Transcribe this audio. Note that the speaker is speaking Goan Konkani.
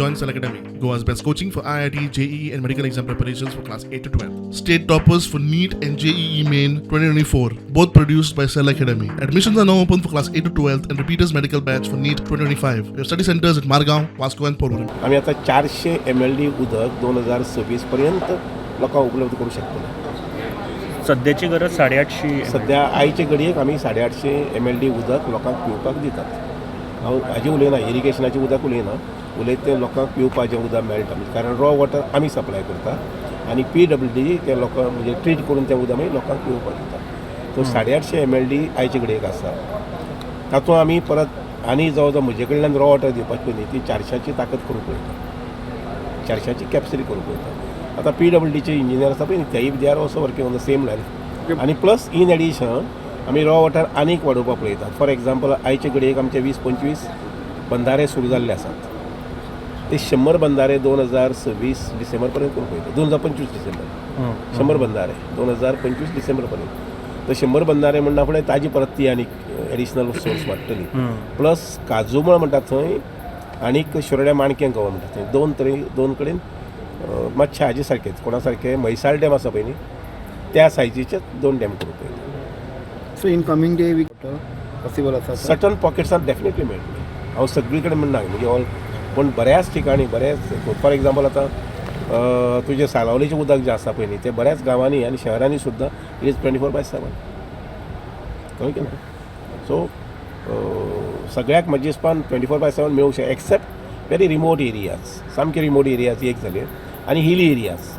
Join Cell Academy, Goa's best coaching for IIT, JEE, and medical exam preparations for class 8 to 12. State toppers for NEET and JEE Main 2024, both produced by Cell Academy. Admissions are now open for class 8 to 12 and repeaters medical batch for NEET 2025. We have study centers at Margao, Vasco, and Porvorim. आमी आतां 400 MLD उदक 2026 पर्यंत लोकांक उपलब्ध करूंक शकतले. सद्याची गरज 850. सद्या आयचे घडयेक आमी 850 MLD उदक लोकांक पिवपाक दितात. हांव हाजें उलयना, इरिगेशनाचें उदक उलयना, उलयता तें लोकांक पिवपाचें उदक मेळटा, म्हणजे कारण रॉ वॉटर आमी सप्लाय करता आनी PWD ते लोकांक म्हणजे ट्रीट करून तें उदक मागीर लोकांक पिवपाक दिता. सो 850 MLD आयचे घडयेक आसा. तातूंत आमी परत आनी जवळ जवळ म्हजे कडल्यान रॉ वॉटर दिवपाची पळय न्ही, ती 400ची ताकद करूंक पळयता, 400ची कॅपसिटी करूंक पळयता. आतां PWDचे इंजिनियर आसा पळय न्ही, तेय they are also working on the same line. आनी प्लस इन एडिशन आमी रॉ वॉटर आनीक वाडोवपाक पळयतात. फॉर एग्जाम्पल, आयचे घडयेक आमचे 20-25 बंधारे सुरू जाल्ले आसात. ते 100 बंधारे 2026 डिसेंबर पर्यंत करूंक पळयता, 2025 डिसेंबर. 100 बंधारे 2025 डिसेंबर पर्यंत. तर 100 बंधारे म्हणटा फुडें ताजी परत ती आनीक एडिशनल सोर्स वाडटली. प्लस काजूमळ म्हणटा थंय आनीक शिरोड्या माणक्यां गांव म्हणटा थंय दोन तरी दोन कडेन मातशे हाजे सारकेच, कोणा सारके, म्हैसाळ डॅम आसा पळय न्ही, त्या सायजीचे दोन डॅम करूंक पळयता. So in coming day we possible आसा? सर्टन पॉकेट्सान डेफिनेटली मेळटले. हांव सगळी कडेन म्हणना म्हणजे ऑल, पूण बऱ्याच ठिकाणी, बऱ्याच, फॉर एग्जाम्पल, आतां तुजें सालावलीचें उदक जें आसा पळय न्ही, तें बऱ्याच गांवांनी आनी शहरांनी सुद्दां it is 24/7. कळ्ळें की ना? सो सगळ्याक म्हजे हिसपान 24/7 मेळूंक शकता, एक्सेप्ट व्हेरी रिमोट एरियाज. सामके रिमोट एरियाज एक जाले आनी हिली एरियाज.